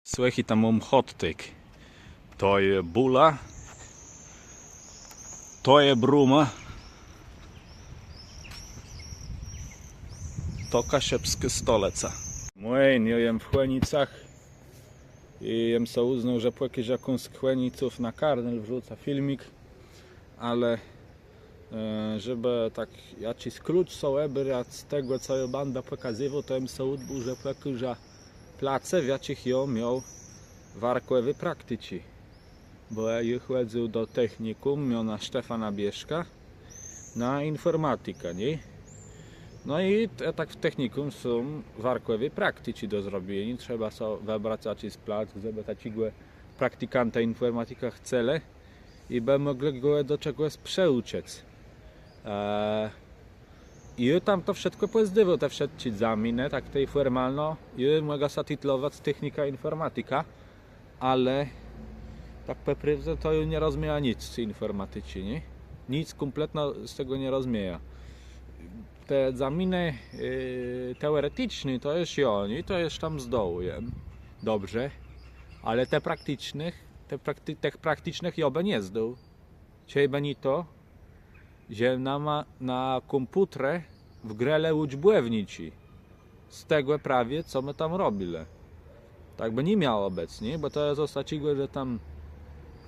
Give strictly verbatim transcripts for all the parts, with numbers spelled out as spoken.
Słëchôj, tam móm chòttik. To je Bùla. To je Bróma. To kaszëbskô stolëca. Mòjn, jô jem w Chònicach. I jem so ùznôł, że pòkôżã kąsk Chòniców, na karnôl wrzucã filmik. Ale żebë tak jaczis klucz so òbrac z tegò, co jô bãdã pòkazywôł, to jem so ùdbôł, że pòkôżã place, w jaczich jô miôł warkòwé prakticzi. Bò jô chòdzył do technikùm miona Stefana Bieszka na infòrmatikã, nié? No i tak w technikùm są warkòwé prakticzi do zrobieniô. Trzeba so wëbrac jaczis plac, żebë taczégò praktikanta infòrmatika chcelë i bë mòglë gò do czegòs przëùczëc. I jô tam to wszëtkò pòzdôwôł, te wszëtczé zaminë, tak tej fòrmalno jô mògã sã titlowac technika infòrmatika, ale tak pò prôwdze to jô nie rozmiejã nic z infòrmaticzi, nié? Nic kómpletno z tegò nie rozmiejã. Te zaminë teòreticzné to jesz jo, nié? To jesz tam zdôł jem dobrze, ale te prakticznëch, te prakti-, tëch prakticznëch jô bë nie zdôł. Czejbë nié to, że nama na kómpùtrze wgrelë ùczbòwniczi z tegò prawie, co më tam robilë. Tak bë ni miało bëc, nié? Bò to je cos taczégò, że tam,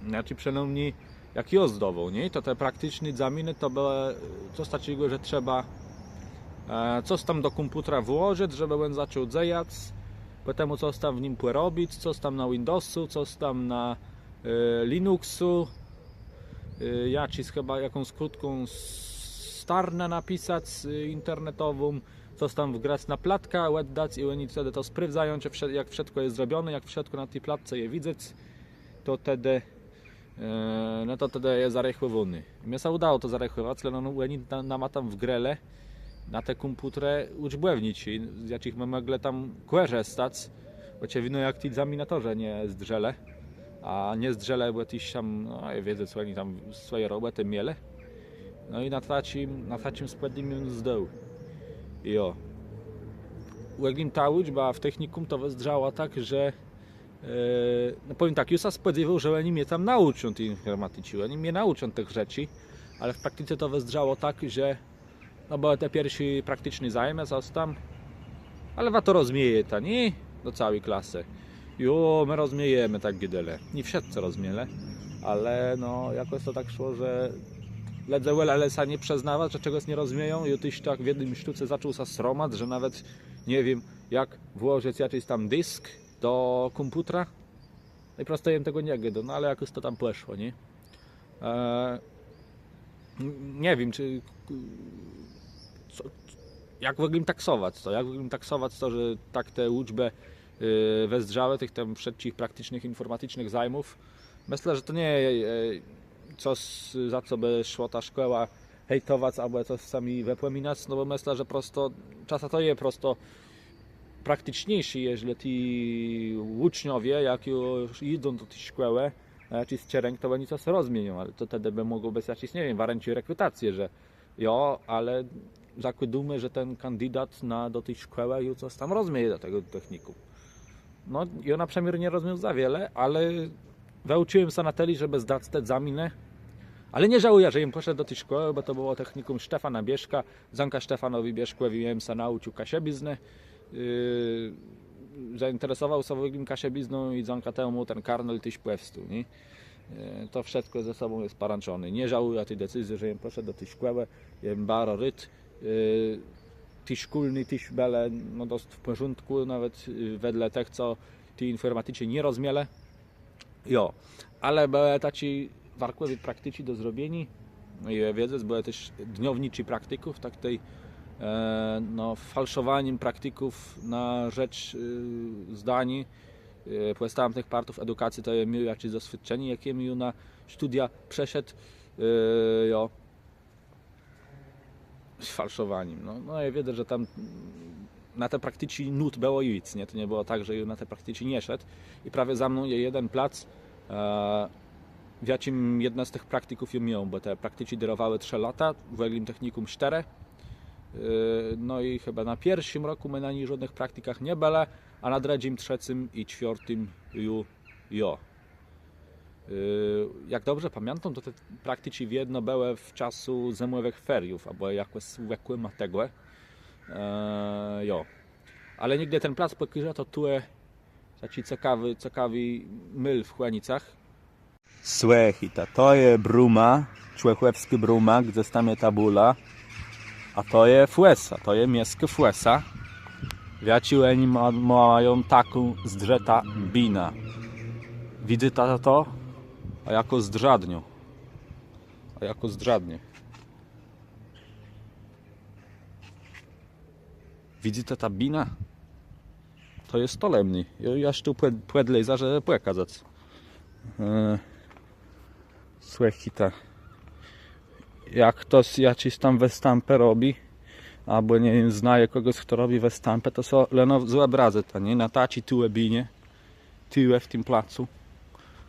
znaczi przënômni jak jô zdôwôł, nié? To te prakticzné zaminë to bëłë cos taczégò, że trzeba cos tam do kómpùtra włożëc, żebë òn zaczął dzejac, pòtemù cos tam w nim pòrobic, cos tam na Windowsu, cos tam na Linuxu, jaczis chëba, jaką skrótką, starnã napisac internetową, cos tam wgrac na platkã, òddac i òni tedë to sprôwdzają, czë jak wszëtkò je zrobioné, jak wszëtkò na ti platce je widzec, to tedë, no to tedë je zarechòwóné. Mie sã ùdało to zarechòwac, leno òni nama tam wgrelë na te kómpùtrze ùczbòwniczi, z jaczich më mòglë tam kòrzëstac. Òczëwidno, jak ti egzaminatorzë nie zdrzelë. A nie zdrzelë, bò téż tam, no, jô widzã, co òni tam swòje robòtë mielë. No i na taczim, na taczim spòdnim jem zdôł. Jo. Òglem ta ùczba w technikùm to wëzdrzała tak, że no pòwiém tak, jô sã spòdzéwôł, że òni mie tam naùczą ti infòrmaticzi, òni mie naùczą tëch rzeczi, ale w praktice to wëzdrzało tak, że no bëłë te pierszé prakticzné zajmë, cos tam. Ale wa to rozmiejeta, nié? Do całi klasë. Jo, më rozmiejemë, tak gôdelë. Nié wszëtcë rozmielë, ale no jakòs to tak szło, że lëdze wòlałë sã nie przëznawac, że czegòs nie rozmieją. Jô téż tak w jednym sztóce zaczął sã sromac, że nawet nie wiém, jak włożëc jaczis tam disk do kómpùtra. No i prosto jem tegò nie gôdôł, no ale jakòs to tam pòszło, nié? Nie wiém, czë, jak w ògle taksowac to, jak w ògle taksowac to, że tak te ùczbë wëzdrzałë, tëch tam wszëtczich prakticznëch infòrmaticznëch zajmów. Mëszlã, że to nie je cos, za co bë szło tã szkòłã hejtowac abò cos sã wëpòminac, no bò mëszlã, że prosto czasã to je prosto prakticzniészé, jeżlë ti ùczniowie, jak ju jidą do ti szkòłë na jaczis czerënk, to òni cos rozmieją, ale to tedë bë mògło bëc jaczis, nie wiém, warënczi rekrutacje, że jo, ale zakłôdómë, że ten kandidat na, do ti szkòłë ju cos tam rozmieje do tegò technikùm. No, jô na przëmiôr nie rozmiôł za wiele, ale wëùcził jem sã na tëli, żebë zdac te egzaminë. Ale nie żałujã, że jem pòszedł do ti szkòłë, bò to bëło technikùm Stefana Bieszka. Dzãka Stefanowi Bieszkòwi jem sã naùcził kaszëbiznë. Zainteresowôł sã w ògle kaszëbizną i dzãka temù ten karnôl téż pòwstôł, nié? To wszëtkò ze sobą je sparãczoné. Nie żałujã ti decyzje, że jem pòszedł do ti szkòłë. Jem baro rôd. Ti szkólny téż bëlë, no, dosc w pòrządkù, nawet wedle tëch, co ti infòrmaticzi nie rozmielë. Jo, ale bëłë taczé warkòwé prakticzi do zrobieniô. No i wiedzec, bëłë téż dniowniczi praktików, tak tej, no, falszowanim praktików na rzecz zdaniô pòstãpnëch partów edukacji, to jem miôł jaczés doswiôdczenié, jak jem ju na studia przeszedł. Jo. Z falszowanim. No, no i wiedzã, że tam na te prakticzi nót bëło jic, nié? To nie bëło tak, że jô na te prakticzi nie szedł. I prawie za mną je jeden plac, w jaczim jedno z tëch praktików jô miôł, bò te prakticzi dérowałë trzë lata, w ògle technikùm sztërë. No i chëba na pierszim rokù më na niżódnëch praktikach nie bëlë, a na drëdżim, trzecym i czwiôrtim ju jô. Jak dobrze pamiãtóm, to te prakticzi wiedno bëłë w czasu zëmòwëch feriów abò jakòs òkòło tegò. Jo. Ale nigdë ten plac pòkôżã, to tu je taczi cekawi, cekawi môl w Chònicach. Słëchôjta, to je bróma, Człëchòwskô bróma, gdze tam je ta bùla. A to je fòsa, to je miesczé fòsa. W jaczi òni mają taką zdrzëtą binã. Widzyta to? A jakô zdrzadniô. A jakô zdrzadniô. Widzyta ta bina? To je stolemni. Jô jaż tu pòdlezã, żebë pòkazac. Słëchôjta. Jak chtos jaczés tam wëstãpë robi, abò nie wiém, znaje kògòs, chto robi wëstãpë, to so leno wëòbrazëta, nié? Na taczi tu binie. Tuwò w tim placu,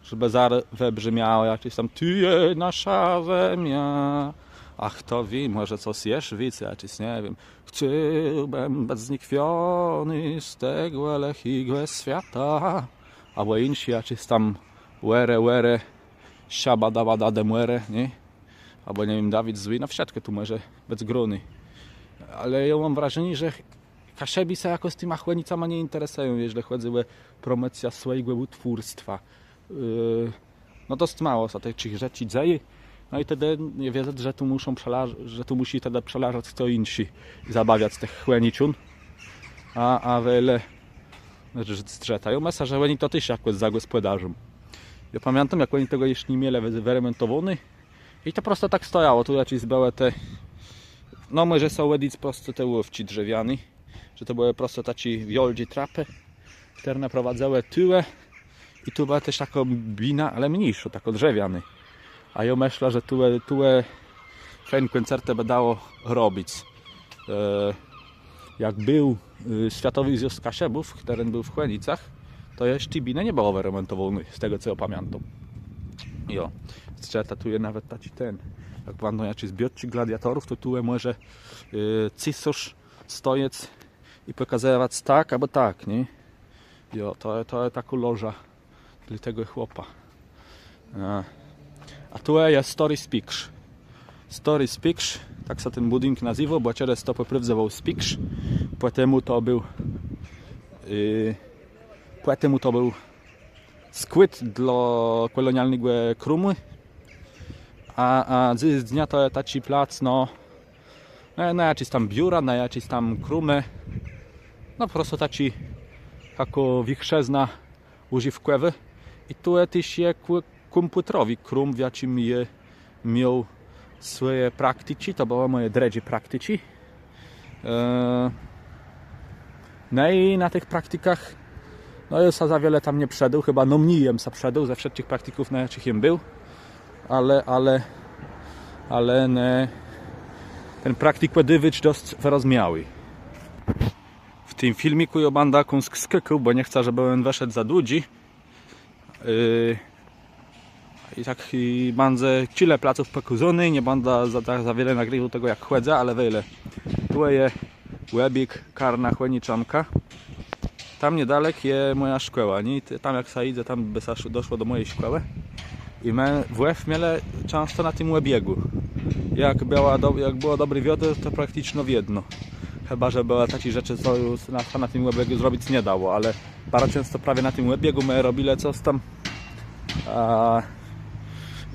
żebë zarô wëbrzëmiało jaczés tam „Tu je nasza zemia”. A chto wié, mòże cos jesz wicy, jaczés, nie wiém, „Chcôłbëm bëc znikwiony z tegò lëchégò swiata”. Abò jinszé jaczés tam „Òre, òre, szabadabadademòre”, nié? Abò, nie wiém, „Dawid złi”, no wszëtkò tu mòże bëc gróné. Ale jô móm wrażenié, że Kaszëbi sã jakòs tima Chònicama nie jinteresëją, jeżlë chòdzy ò promòcjã swòjégò ùtwórstwa. No dosc mało sã tëch rzeczi dzeje. No i tedë je wiedzec, że tu mùszą przelarz-, że tu mùszi tedë przelarzac chto jinszi i zabawiac tëch Chòniczón. A, a wiele zdrzëta. Jô mëszlã, że òni to téż jakòs zagòspòdarzą. Jô pamiãtóm, jak òni tegò jesz ni mielë wë-, wëremontowóné. I to prosto tak stojało, tu jaczés bëłë te, no mòże so òddac prosto te łôwczi drzewiané, że to bëłë prosto taczé wiôldżé trapë, chtërne prowadzëłë tuwò. I tu bëła téż takô bina, ale mniészô, takô drzewianô. A jô mëszlã, że tuwò, tuwò fejn kòncertë bë dało robic. Jak béł Swiatowi Zjôzd Kaszëbów, chtëren béł w Chònicach, to jesz ti binë nie bëło wëremontowóné, z tegò co jô pamiãtóm. Jo, zdrzëta, tu je nawet taczi ten, jak bãdą jaczés biôtczi gladiatorów, to tu mòże cesôrz stojec i pòkazëwac tak abò tak, nié? Jo, to, to je takô loża dlô tegò chłopa. A tu je stôri spikérz. Stôri spikérz, tak sã ten bùdink nazéwôł, bò czedës to pò prôwdze béł spikérz. Pòtemù to béł, pòtemù to béł skłôd dlô kòlonialnégò krómù. A, a dzysdnia to je taczi plac, no, na jaczés tam biura, na jaczés tam krómë. No prosto taczi, takô wiéchrzëzna ùżiwkòwô. I tu téż je kómpùtrowi króm, w jaczim jô miôł swòje prakticzi, to bëłë mòje drëdżé prakticzi. No i na tëch praktikach no jô sã za wiele tam nie przedôł, chëba no mni jem sã przedôł ze wszëtczich praktików, na jaczich jem béł. Ale, ale, ale ne, ten praktik òdëwôcz dosc wërozmiałi. W tim filmikù jô bãdã kąsk skôkôł, bò nie chcã, żebë òn wëszedł za dłudżi. I tak bãdze czile placów pòkôzóné, nie bãdã za wiele nagriwôł tegò, jak chòdzã, ale wejle. Tu je òbiég karna Chòniczónka. Tam niedalek je mòja szkòła, nié? Tam jak sã jidze, tam bë sã doszło do mòji szkòłë. I më WF mielë czãsto na tim òbiegù. Jak bëło dobré wiodro, to prakticzno wiedno. Chëba że bëłë taczé rzeczë, co ju na tim òbiegù zrobic nie dało, ale baro czãsto prawie na tim òbiegù më robilë cos tam.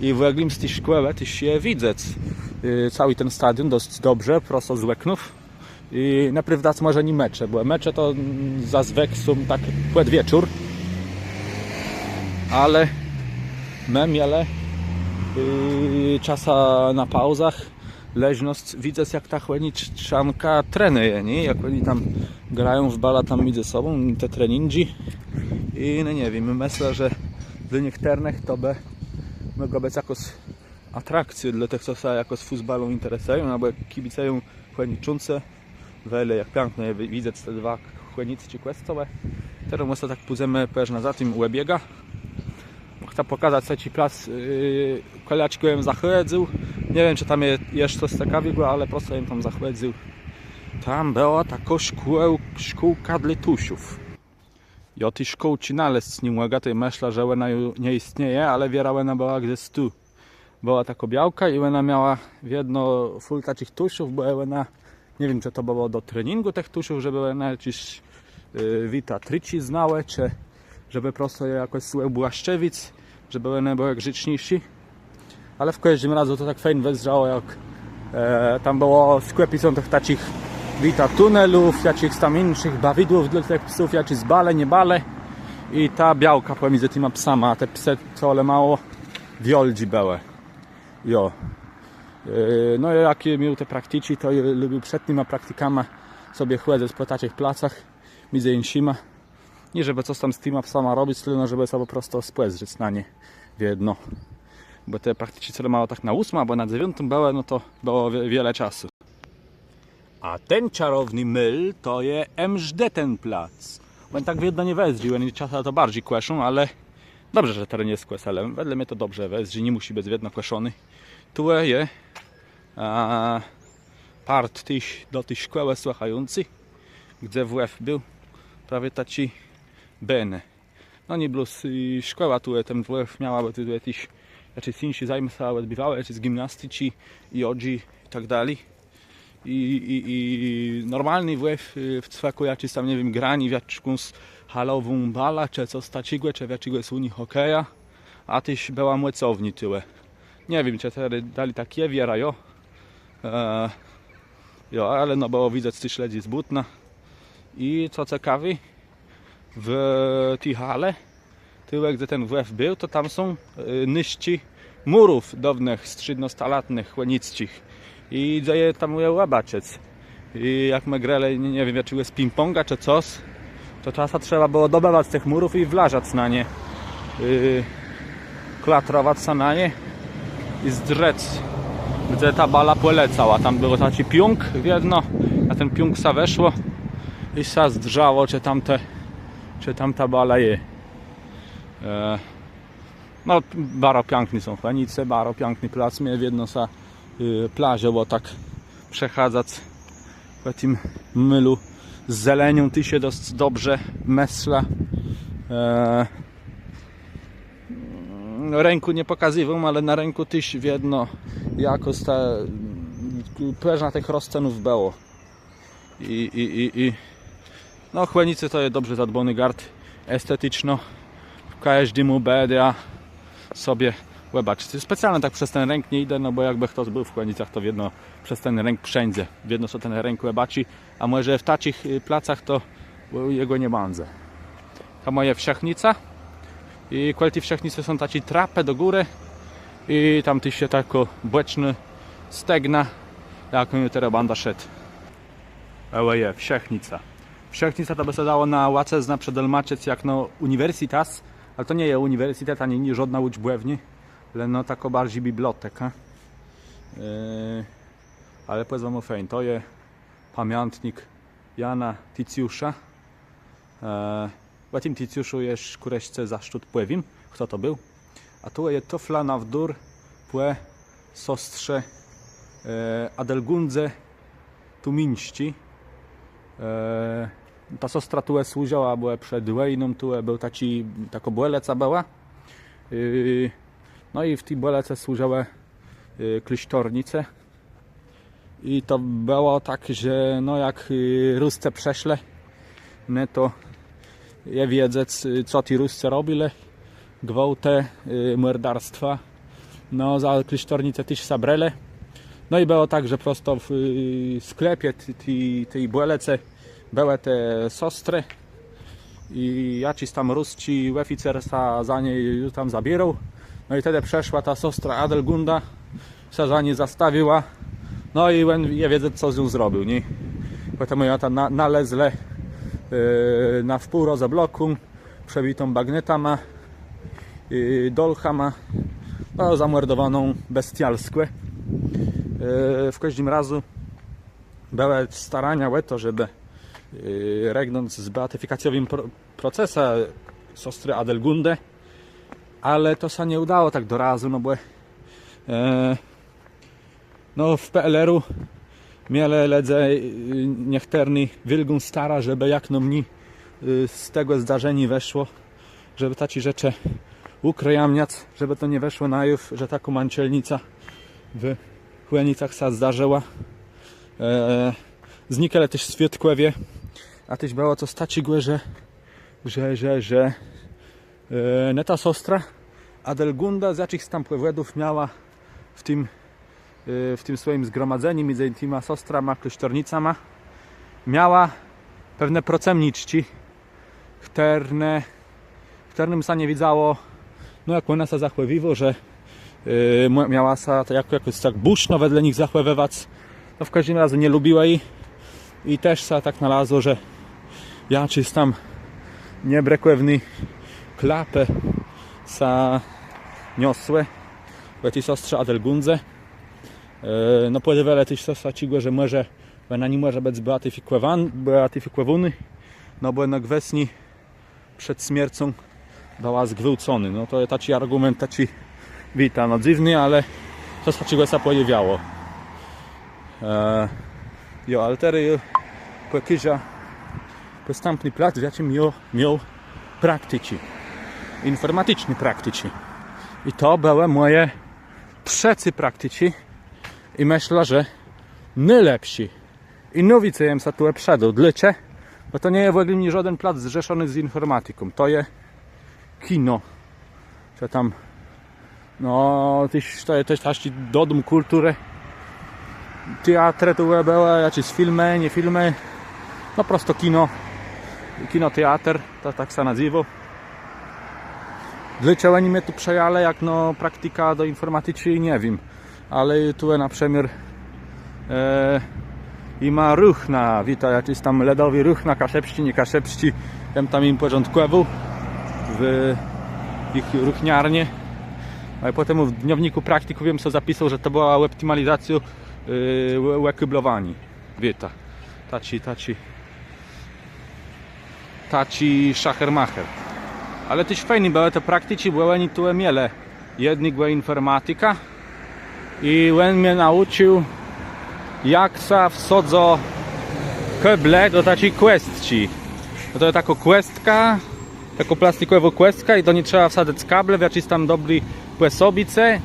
I w ògle z ti szkòłë téż je widzec całi ten stadión dosc dobrze, prosto z òknów. I naprôwdã mòże nié mecze, bò mecze to zazwëk są tak pòd wieczór. Ale më mielë czasã na pauzach leżnosc widzec, jak ta Chòniczónka trenëje, nié? Jak òni tam grają w bala tam midzë sobą, te trenindżi. I no nie wiém, mëszlã, że dlô niechtërnëch to bë mògło bëc jakôs atrakcjô dlô tëch, co sã jakòs fùsbalã interesëją abò kibicëją Chòniczónce. Wejle, jak piãkno je widzec te dwa chònicczi kòscołë. Terô mòże tak pùdzemë përznã za tim òbiegã. Chcã pòkazac taczi plac, kòl jaczégò jem zachòdzył. Nie wiém, czë tam je jesz cos cekawégò, ale prosto jem tam zachòdzył. Tam bëła takô szkółka dlô tuszów. Jô ti szkółczi nalezc ni mògã, tej mëszlã, że òna ju nie jistnieje, ale wierã òna bëła gdzes tu. Bëła takô białka i òna miała wiedno fùl taczich tuszów, bò òna, nie wiém, czë to bëło do treningù tëch tuszów, żebë òna jaczés, e, wita triczi znałë, czë żebë prosto je jakòs òbłaszczewic, żebë òne bëłë grzeczniészé. Ale w kòżdim razu to tak fejn wëzdrzało, jak, e, tam bëło skòpienié tëch taczich wita tunelów, jaczichs tam jinszich bawidłów dlô tëch psów, jaczés bale, nie bale. I ta białka pòmidzë tima psama, a te psë to le mało wiôldżé bëłë. Jo. E, no, jak miôł te prakticzi, to lubił przed tima praktikama sobie chòdzëc pò taczich placach, midzë jinszima. Nié żebë cos tam z tima psama robic, leno żebë so pò prostu spòzdrzec na nie wiedno. Bò te prakticzi, co mało tak na ósmą abò na dzewiątą bëłë, no to bëło wie-, wiele czasu. A ten czarowny môl to je Emsdetten Platz. Bò tak wiedno nie wëzdrzi, òni czasã to barżi kòszą, ale dobrze, że terô nie skòsëlë. Wedle mie to dobrze wëzdrzi, nie mùszi bëc wiedno kòszony. Tu je, a, part téż do ti szkòłë słëchający, gdze WF béł prawie taczi bënë. No nié blós, y, szkòła tu ten WF miała, bò tu, tu téż jaczés jinszé zajãca òdbiwałë, jaczés gimnasticzi, jodżi i tak dali. I, i, i normalny WF, y, w cwekù jaczés tam, nie wiém, graniô w jaczãs halową balã, czë cos taczégò, czë w jaczégòs ùni hòkeja, a téż bëła mòcowniô tu. Nie wiém, czë terô dali tak je, wierã jo. E, jo, ale no bëło widzec téż lëdzy z bùtna. I co cekawé, w ti halë, tu, gdze ten WF béł, to tam są, e, resztczi mùrów dôwnëch, strzédnostalatnëch, chònicczich. I dze je tam je òbaczëc. I jak më grelë, nie, nie wiém, jaczégòs ping-ponga czë cos, to czasã trzeba bëło dobëwac tëch mùrów i wlażac na nie. Y, klatrowac sã na nie i zdrzec, gdze ta bala pòlecała. Tam béł taczi piónk wiedno, na ten piónk sã weszło i sã zdrzało, czë tam te, czë tam ta bala je. E, no, baro piãkné są Chònice, baro piãkny plac. Mie wiedno sã, y, plażëło tak przechôdzac pò tim môlu. Z zelenią tu sã dosc dobrze mësla. E, rãkù nie pòkazywóm, ale na rãkù téż wiedno jakòs ta, y, pòłowna tëch roscënów bëło. I, i, i, i. No, Chònice to je dobrze zadbóny gard, esteticzno. Kòżdémù bãdze sobie òbaczëc. Specjalno tak przez ten rënk nie jidã, no bò jakbë chtos béł w Chònicach, to wiedno przez ten rënk przeńdze. Wiedno so ten rënk òbaczi, a mòże w taczich, y, placach to, y, jegò nie bãdze. Tam je Wszechnica. I kòl ti Wszechnicë są taczé trapë do górë. I tam téż je takô bòcznô stegna, jaką jô terô bãdã szedł. Ò, je, Wszechnica. Wszechnica to bë sã dało na łacëznã przedolmaczëc jakno ùniwersytet, ale to nie je ùniwersytet, ani nié żódnô ùczbòwniô, leno takô barżi biblioteka. E, ale pòwiém wama fejn, to je pamiãtnik Jana Ticjusza. E, ò tim Ticjuszu jesz kùreszce za sztót pòwiém, chto to béł. A tu je tôfla na wdôr pò sostrze, e, Adelgundze Tumińsczi. E, ta sostra tu służëła, bò przed wòjną tu béł taczi, takô bòlëca bëła. E, no i w ti bòlëce służëłë, e, klôsztornice. I to bëło tak, że no jak, y, Rusce przëszlë, ne, to je wiedzec, y, co ti Rusce robilë. Gwôłtë, y, mòrdarstwa. No, za klôsztornice téż sã brelë. No i bëło tak, że prosto w, y, sklepie ti, ti, ti bòlëcë bëłë te sostrë. I jaczis tam rusczi òficer sã za nie ju tam zabiérôł. No i tedë przëszła ta sostra Adelgunda, sã za nie zastawiła. No i òn je wiedzec, co z nią zrobił, nié? Pòtemù jã tam na-, nalezlë, e, na wpół rozeblokłą, przebitą bagnetama, e, dolchama, no, zamòrdowóną bestialskò. E, w kòżdim razu bëłë starania ò to, żebë, e, rëgnąc z beatifikacjowim pro-, procesã sostrë Adelgundë, ale to sã nie ùdało tak do razu, no bò, e, no, w P L R-u mielë lëdze, e, niechtërny wiôlgą starã, żebë jak nômni y, z tegò zdarzeniô wëszło, żebë taczé rzeczë ùkrëjamniac, żebë to nie wëszło na jôw, że takô mãczelnica w Chònicach sã zdarzëła. E, znikelë téż swiôdkòwie, a téż bëło cos taczégò, że, że, że, że, e, ne ta sostra Adelgunda z jaczichs tam pòwòdów miała w tim, e, w tim swòjim zgromadzenim midzë tima sostrama klôsztornicama, miała pewné procëmniczczi, chtërne, chtërnym sã nie widzało, no, jak òna sã zachòwiwô, że, e, mò-, miała sã to jak-, jakòs tak bùszno wedle nich zachòwëwac. No, w kòżdim razu nie lubiła ji i téż sã tak nalazło, że jaczés tam niebrëkòwné klapë sã niosłë ò ti sostrze Adelgundze. E, no, pòdôwelë téż cos taczégò, że mòże, bò òna ni mòże bëc beatifikòwan-, beatifikòwónô, no bò òna gwësno przed smiercą bëła zgwôłconô. No to je taczi argùment, taczi, wiéta, no, dzywny, ale cos taczégò sã pòjôwiało. E, jo, ale terô jô pòkôżã pòstãpny plac, w jaczim jô miôł prakticzi, infòrmaticzné prakticzi. I to bëłë mòje trzecé prakticzi i mëszlã, że nôlepszé. I nôwicy jem sã tu przëdôł. Dlôcze? Bò to nie je w ògle niżóden plac zrzeszony z infòrmatiką. To je kino. Czë tam, no, téż, to je téż taczi dóm kùlturë. Teatrë tu bëłë, jaczés filmë, nie filmë. No, prosto kino. Kinoteatr, to tak sã nazéwô. Dlôcze òni mie tu przëjãlë, jak, no, praktika do infòrmaticzi, nie wiém. Ale tu na przëmiôr, e, jima ruchna, wiéta, jaczés tam lëdowé ruchna, kaszëbsczé, nie kaszëbsczé. Jem tam jim pòrządkòwôł w jich ruchniarnie. A pòtemù w dniownikù praktikù jem so zapisôł, że to bëła òptimalizacjô, e, ò-, òkôblowaniô. Wiéta. Taczi, taczi, taczi szacher-macher. Ale téż fejn bëłë te prakticzi, bò òni tu mielë jednégò infòrmatika i òn mie naùcził, jak sã wsôdzô kôble do taczi kòstczi. No to je takô kòstka, takô plastikòwô kòstka i do ni trzeba wsadzëc kable w jaczis tam dobri pòsobice.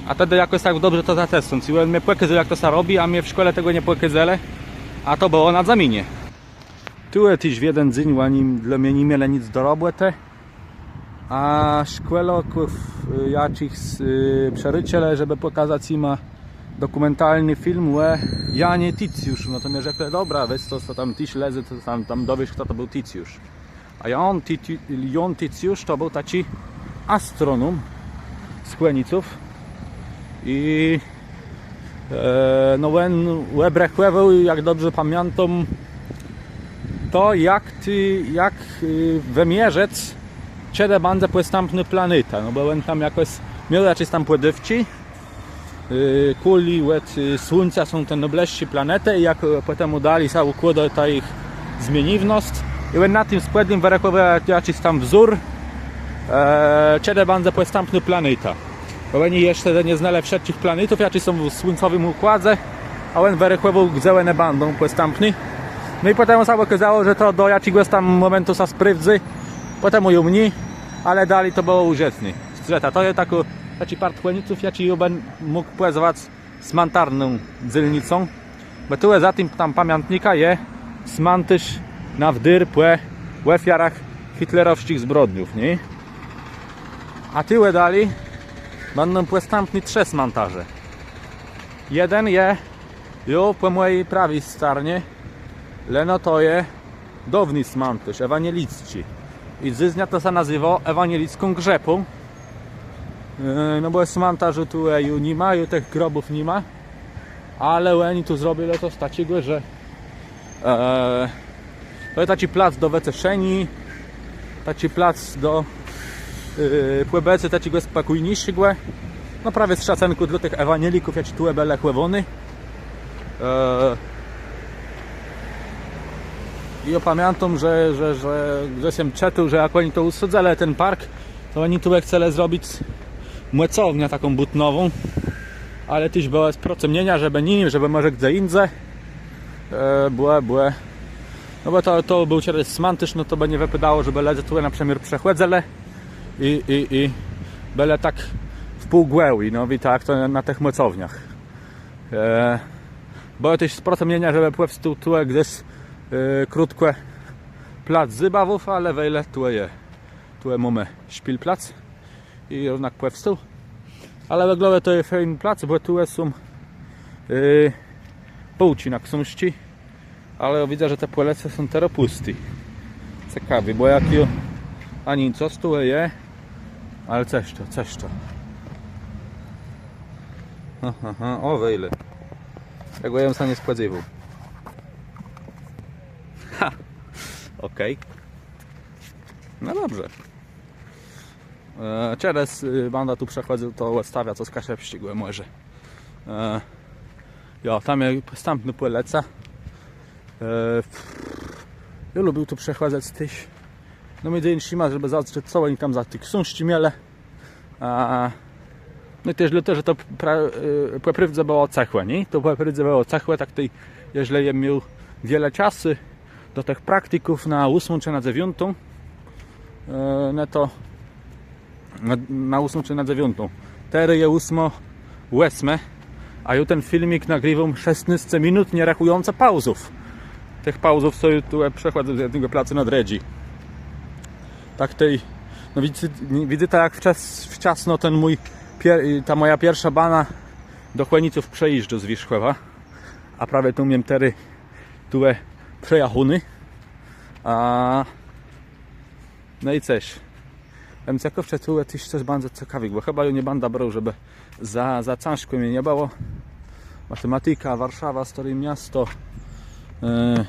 A tedë jakòs tak dobrze to zatesnąc. I òn mie pòkôzôł, jak to sã robi, a mie w szkòle tegò nie pòkôzelë. A to bëło na zaminie. Tu téż w jeden dzéń òni dlô mie ni mielë nic do robòtë. A szkòlôków, y, jaczichs, y, przërôczelë, żebë pòkazac jima dokùmentalny film ò Janie Ticjuszu. No to mie rzeklë: „Dobra, wez to, co tam téż lezy, to tam, tam dowiész, chto to béł Ticjusz”. A Jan Ti-, Ti-, Jan Ticjusz to béł taczi astronóm z Chòniców. I, e, no, òn òbrechòwôł, jak dobrze pamiãtóm, to, jak të, jak, y, wëmierzëc, czedë bãdze pòstãpnô planéta. No bò òn tam jakòs miôł jaczés tam pòdôwczi, y, kùli òd, y, Słuńca są te nôblëższé planétë i jak, y, pòtemù dali sã ùkłôdô ta jich zmieniwnosc. I òn na tim spòdlim wërechòwôł jaczis tam wzór, e, czedë bãdze pòstãpnô planéta. Bò òni jesz tedë nie znelë wszëtczich planétów, jaczé są w słuńcowim ùkładze, a òn wërechòwôł, gdze òne bãdą pòstãpné. No i pòtemù sã òkôzało, że to do jaczégòs tam mòmentu sã sprôwdzy, pòtemù ju mni, ale dali to bëło ùżëtné. Zdrzëta, to je takô, taczi part Chòniców, jaczi jô bë mógł pòzwac smãtarną dzélnicą, bò tu za tim tam pamiãtnikã je smãtôrz na wdôr pò òfiarach hitlerowsczich zbrodniów, nié? A tu dali bãdą pòstãpné trzë smãtôrze. Jeden je ju pò mòji prawi starnie, leno to je dôwny smãtôrz ewanielicki. I dzysdnia to sã nazéwô Ewanieliką Grzëpą. E, no bò smãtôrzu tu, e, ju ni ma, ju tëch grobów ni ma. Ale òni tu zrobilë cos taczégò, że, e, to je taczi plac do wëceszeniô, taczi plac do, e, pòbëcô taczégò spòkójniészégò. No prawie z szacënkù dlô tëch ewanielików, jaczi tu bëlë chòwóny. E, i jô pamiãtóm, że, że, że, że jem czëtôł, że jak òni to ùsôdzelë, ten park, to òni tu chcelë zrobic mòcowniã taką bùtnową, ale téż bëłë procëmnienia, żebë nié, żebë mòże gdze jindze. E, bò, bò No bò to, to béł czedës smãtôrz, no to bë nie wëpôdało, żebë lëdze tu na przëmiôr przechòdzëlë i, i, i bëlë tak w pół gòłi, no wiéta, jak to na tëch mòcowniach. E, bëłë téż procëm mieniô, żebë pòwstôł tu gdzes, e, krótkò plac zabawów, ale wejle tu je. Tu mómë szpilplac i równak pòwstôł. Ale òglowò to je fejn plac, bò tu są, e, półczi na ksążczi. Ale jô widzã, że te pòlëce są terô pùsté. Cekawi, bò jak jô... Ani cos tu je, ale cëż to, cëż to. Aha, aha, ò, wejle. Tegò jem sã nie spòdzéwôł. Ha! Òkej. No dobrze. E, czedës, e, bãdã tu przechòdzył, to òbstawiã cos kaszëbsczégò mòże. E, jo, tam je nôstãpnô pòlëca. E, jô lubił tu przechòdzëc téż. No midzë jinszima, żebë zazdrzec, co òni tam za te ksążczi mielë. A, no i téż dlôte, że to pra-, e, pò prôwdze bëło cëchò, nié? To pò prôwdze bëło cëchò, tak tej, jeżlë jem miôł wiele czasu do tëch praktików na ósmą czë na dzewiątą, e, no to na, na ósmą czë na dzewiątą. Terô je ósmô òsmë, a jô ten filmik nagriwóm szesnôsce minut, nie rechùjącë pauzów. Tëch pauzów, co jô tu przechòdzã z jednégò placu na drëdżi. Tak tej, no widzyta, widzyta, jak wczas-, wczasno ten mój pier-, ta mòja pierszô bana do Chòniców przëjéżdżô z Wierzchòwa. A prawie tu miem terô, tu je przejachóny. A, no i cëż. Jem cekaw, czë tu je téż cos baro cekawégò, bò chëba jô nie bãdã brôł, żebë za, za cãżkò mie nie bëło. Matematika, Warszawa, stôré miasto. E,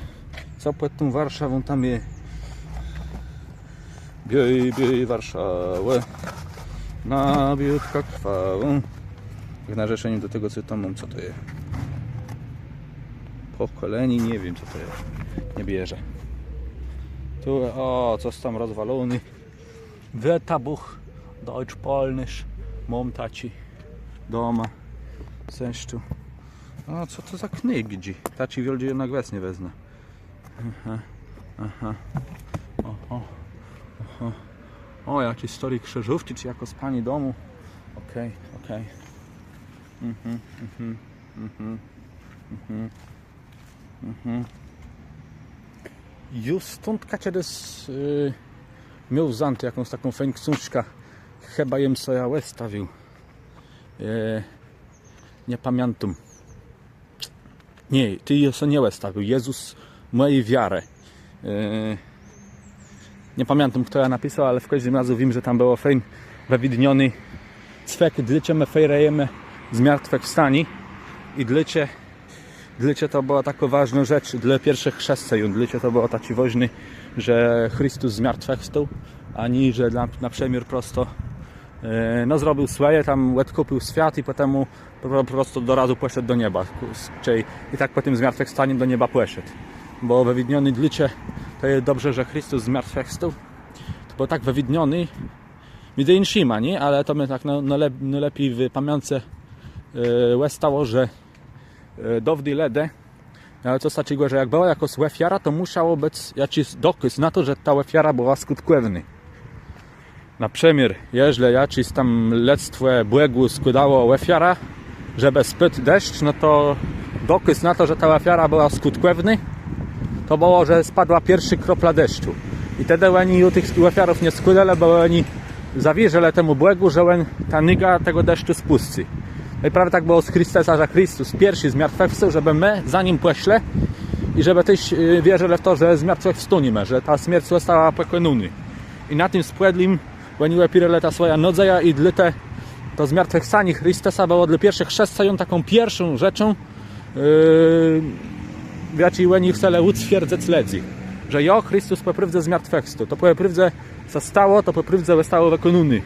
co pòd tą Warszawą tam je? Biôj, biôj, Warszawò, na biôłtkã krwawą. W narzeczenim do tegò, co tam móm, co to je? Pòkòlenié, nie wiém, co to je. Nie wierzã. Tu, ò, cos tam rozwalony. Wörterbuch Deutsch-Polnisch. Móm taczi doma. Cëż tu. Ò, co to za knôpczi? Taczi wiôldżi na gwës nie wezmã. Aha, aha. Ò, ò, aha. Ò, jaczis stôri krzëżówczi, czë jakôs pani domù. Òkej, òkej. Mhm, mhm, mhm, mhm, mhm. Jô stądka czedës, e, miôł wzãtą jakąs taką fejn ksążkã. Chëba jem so jã òstawił. E, nie pamiãtóm. Nié, tej jô so nie òstawił. Jezus mòji wiarë. E, nie pamiãtóm, chto jã napisôł, ale w kòżdim razu wiém, że tam bëło fejn wëwidniony cwek, dlôcze më fejrëjemë zmartwëchwstanié i dlôcze, dlôcze to bëła takô wôżnô rzecz dlô pierszich chrzescëjan, dlôcze to bëło taczé wôżné, że Christus zmartwëchwstôł, a nié, że dlô, na przëmiôr prosto, e, no, zrobił swòje, tam òdkùpił swiat i pòtemù pò, pò prostu do razu pòszedł do nieba. Czëli i tak pò tim zmartwëchwstanim do nieba pòszedł. Bò wëwidniony dlôcze to je dobrze, że Christus zmartwëchwstôł. To bëło tak wëwidniony, midzë jinszima, nié? Ale to mie tak nô-, nôle-, nôlepi w pamiãce, e, òstało, że, e, dôwdi lëdze, ale cos taczégò, że jak bëła jakôs òfiara, to mùszało bëc jaczis dokôz na to, że ta òfiara bëła skùtkòwnô. Na przëmiôr, jeżlë jaczés tam lëdztwò Bògù skłôdało òfiarã, żebë spôdł deszcz, no to dokôz na to, że ta òfiara bëła skùtkòwnô, to bëło, że spadła pierszô kropla deszczu. I tedë òni ju tëch òfiarów nie skłôdelë, bò òni zawierzëlë temù Bògù, że òn tã négã tegò deszczu spùscy. No i prawie tak bëło z Christusã, że Christus pierszi zmartwëchwstôł, żebë më za nim pòszlë i żebë téż, e, wierzëlë w to, że zmartwëchwstóniemë, że ta smierc òsta pòkònónô. I na tim spòdlim òni òpiérelë tã swòjã nôdzejã i dlôte to zmartwëchwstanié Christusa bëło dlô pierszich chrzescëjan taką pierszą rzeczą, e, w jaczi òni chcelë ùtwierdzëc lëdzy, że jo, Christus pò prôwdze zmartwëchwstôł, to pò prôwdze sã stało, to pò prôwdze òstało wëkònóné,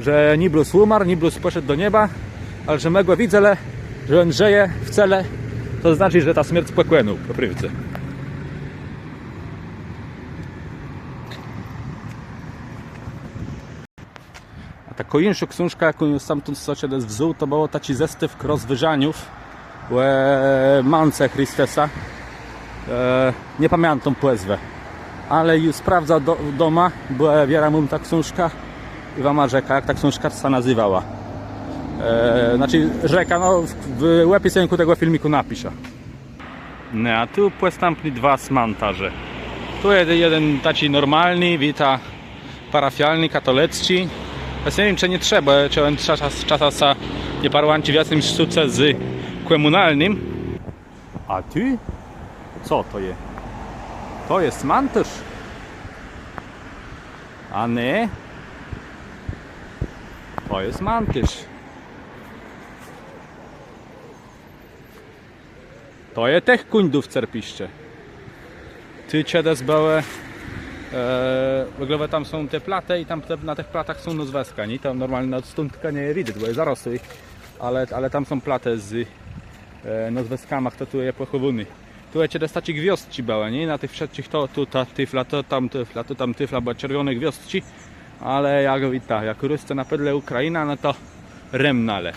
że nié blós ùmarł, nié blós pòszedł do nieba, ale że më gò widzelë, że òn żëje w cele, to znaczi, że tã smierc pòkònôł pò prôwdze. A takô jinszô ksążka, jaką jô stamtąd so czedës wzął, to bëło taczi zestôwk rozwôżaniów ò mãce Christusa. E, nie pamiãtóm pòzwë, ale ju sprôwdzã do, doma, bò jô wierã móm tã ksążkã i wama rzekã, jak ta ksążka sã nazéwała. E, znaczi, rzekã, no, w, w òpisënkù tegò filmikù napiszã. No, a tu pòstãpné dwa smãtôrze. Tu je jeden taczi normalny, wita, parafialny, katolëcczi. Jô nie wiém, czë nie trzeba, czë òn czas, czasã sã nie parłãczi w jaczims sztóce z kòmùnalnym. A tu? Co to je? To je smãtôrz? A nié. To je smãtôrz. To je tëch kùńdów cerpiszcze. Tu czedës bëłë, e, w ògóle tam są te platë i tam te, na tëch platach są nôzwëska, nié? Tam normalnie na stądka nie je widzec, bò je zarosłi, ale, ale tam są platë z, e, nôzwëskama, chto tu je pòchòwóny. Tu je czedës taczé gwiôzdczi bëłë, nié? Na tëch wszëtczich to, tu ta tôfla, to tam tôfla, to tam tôfla, bëłë czerwòné gwiôzdczi, ale jak widzyta, jak rosce na pùdle Ùkraina, no to remnãlë.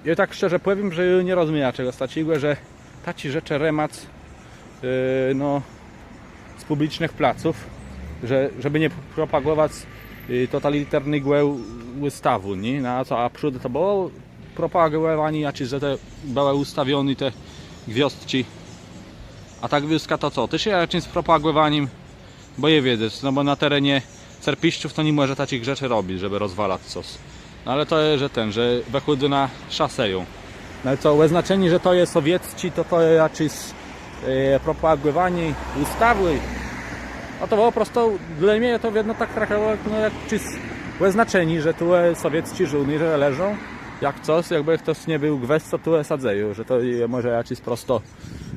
Jô tak szczerze pòwiém, że jô nie rozmiejã czegòs taczégò, że taczé rzeczë remac, e, no, z pùblicznëch placów, że, żebë nie propagòwac, e, totalitarnégò ù-, ùstawù, nié? No a co, a przódë to bëło propagòwanié, znaczi, że te bëłë ùstawioné te gwiôzdczi. A ta gwiôzdka to co? Téż je jaczims propagòwanim? Bò je wiedzec, no bò na terenie cerpiszczów to ni mòże taczich rzeczi robic, żebë rozwalac cos. No ale to je, że ten, że wëchôdô na szasejã. No ale co, òznaczenié, że to je sowiecczé, to to je jaczés, e, propagòwanié ùstawë. A to pò prostu dlô mie to wiedno tak trochã, no, jaczés òznaczenié, że tu, e, sowiecczé żôłnérze leżą, jak cos, jakbë chtos nie béł gwës, co tu, e, sã dzeje, że to je mòże jaczis prosto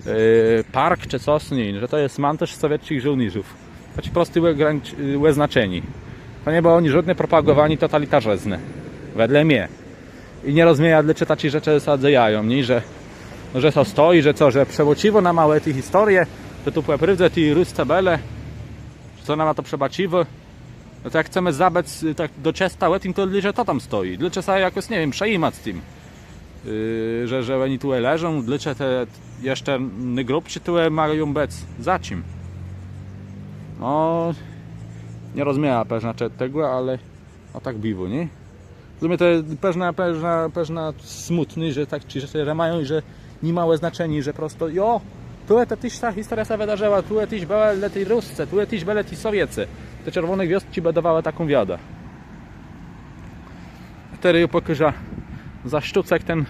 e, park czë cos, nié, że to je smãtôrz sowiecczich żôłnérzów. Taczé prosté ògrańc-, e, òznaczenié. To nie bëło ani żódné propagòwanié totalitarëznë. Wedle mie. I nie rozmiejã, dlôcze taczé rzeczë sã dzejają, nié? Że, że to stoji, że co, że przëbôcziwô nama tã historiã, że tu pò prôwdze ti Rusce bëlë, że to nama to przëbôcziwô. No to jak chcemë zabëc, y, tak do czësta ò tim, to dlôcze to tam stoji? Dlôcze sã jakòs, nie wiém, przejimac tim? Y, że, że òni tu leżą, dlôcze te jeszcze nôgrôbczi tu mają bëc? Za czim? No, nie rozmiejã pewno tegò, ale no tak biwô, nié? Dlô mie to je pewno, pewno, pewno smùtné, że tak czë rzeczë remają i że ni ma òznaczeniô, że prosto, jo, tu to téż ta historiô sã wëdarzëła, tu téż bëlë ti Rusce, tu téż bëlë ti Sowiecë. Te czerwòné gwiôzdczi bë dôwałë taką wiadã. Terô jô pòkôżã za sztócëk ten,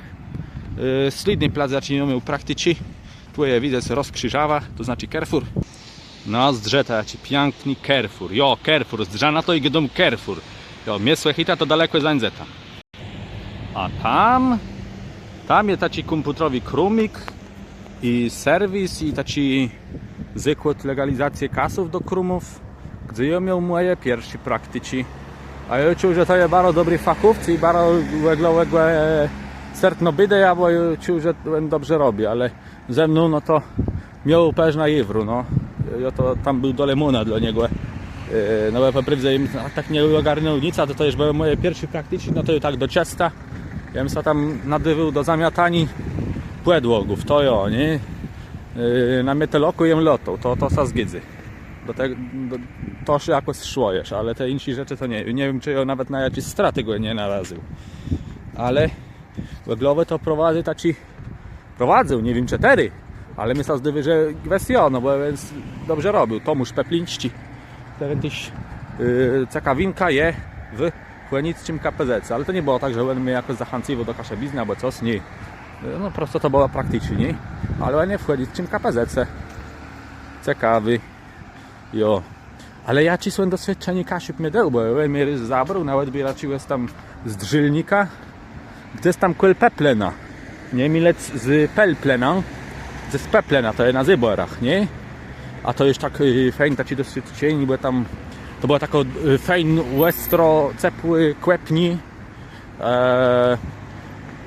e, slédny plac, jaczi jô miôł prakticzi. Tu je widzec rozkrziżawa, to znaczi Carrefour. No, zdrzëta, jaczi piãkny Carrefour. Jo, Carrefour, zdrzã na to i gôdóm Carrefour. Jo, mie słëchôjta, to dalekò zańdzeta. A tam, tam je taczi kómpùtrowi krómik i serwis, i taczi zôkłôd legalizacje kasów do krómów, gdze jô miôł mòje pierszé prakticzi. A jô czuł, że to je baro dobri fachòwc i baro òglowégò, e, sertno bédë, bò jô czuł, że òn dobrze robi, ale ze mną, no to miôł pewno jiwru, no. Jô to tam béł do lemòna dlô niegò. E, no bò pò prôwdze jem tak nie ògarnął nic, a to, to ju bëłë mòje pierszé prakticzi, no to jô tak do czësta. Jem sã tam nadôwôł do zamiataniô pòdłogów, to jo, nié? E, na metalokù jem lôtôł, to, to sã zgôdzô. Do te, do, to sã jakòs szło jesz, ale te jinszé rzeczë to nié, nie wiém, czë jô nawet na jaczés stratë gò nie narazł. Ale òglowò to prowadzy taczi, prowadzył, nie wiém, czë terô, ale mie sã zdôwô, że gwës jo, no bò òn dobrze robił. Tomôsz Peplińsczi. Terô téż, y, cekawinka je w chònicczim K P Z-ce, ale to nie bëło tak, że òn mie jakòs zachãcywôł do kaszëbiznë abò cos, nié. No prosto to bëło prakticzné, ale òn je w chònicczim K P Z-ce. Cekawi. Jo. Ale jaczés òn doswiôdczenié Kaszëb mie dôł, bò òn mie zabrôł na òdbiéracz, jô jem tam z Drzélnika, gdzes tam kòl Peplëna. Nie milec z Pelplëna, gdzes Peplëna, to je na Zôbòrach, nié? A to jesz tak, y, fejn, taczé doswiôdczenié, bò tam to bëła takô, y, fejn, òstro, cepłô kòpniô. E,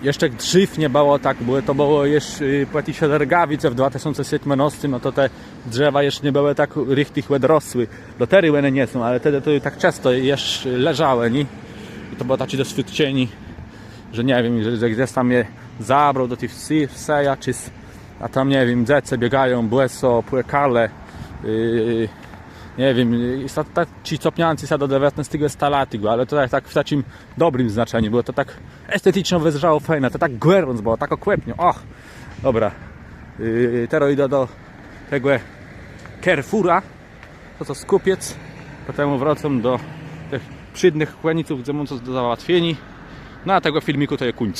jesz tëch drzéw nie bëło tak, bò to bëło jesz, y, pò ti sedergawice w dwa tësące sétmënôstim, no to te drzewa jesz nie bëłë tak richtich òdrosłé. Do terô òne nie są, ale tedë to tak czësto jesz leżałë, nié? I to bëło taczé doswiôdczenié, że nie wiém, że, że gdzes tam je zabrôł do ti wsë, wsë jaczés, A tam, nie wiém, dzecë biegają, bòso, płëkałë. Yy, nie wiém, yy, sta- ta- ci copniãcy sã do dzewiãtnôstégò stalatégò, ale to tak, tak w taczim dobrim znaczenim, bò to tak estetëczno wëzdrzało fejn, to tak gòrąc bëło, tak òkòpno. Och, dobra. Yy, terô jidã do tegò Carrefoura, to co skùpic, pòtemù wrócã do tëch przédnëch kòniców, gdze móm co do załatwieniô. No a tegò filmikù to je kùńc.